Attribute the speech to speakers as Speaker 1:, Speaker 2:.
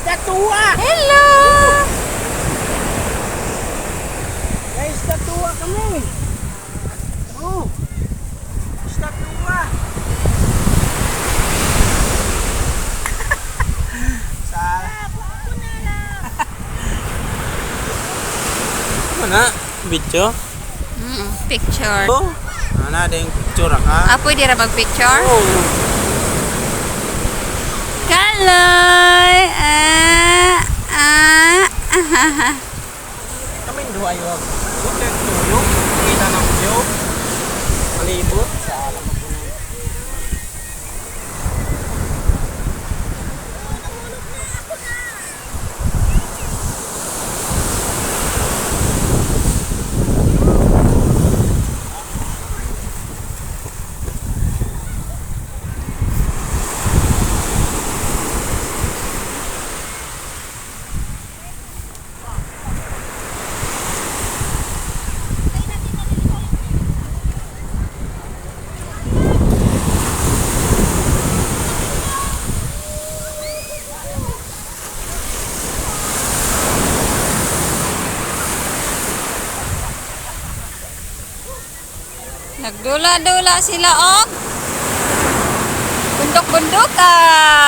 Speaker 1: Estatua!
Speaker 2: Hello!
Speaker 1: May estatua kami! Oh! Estatua! Sa...
Speaker 3: Ano na? Video?
Speaker 2: Picture.
Speaker 3: Oh. Ano na yung picture ka?
Speaker 2: Ah, pwede ra mag-picture?
Speaker 3: Oh.
Speaker 2: Kaloy! Ah, ah, ah, ah.
Speaker 3: Kami duha yung hotel tulog. Kita ng view. Palibot. Sa alam mo po.
Speaker 2: Nagdula-dula sila og bundok-bundukan.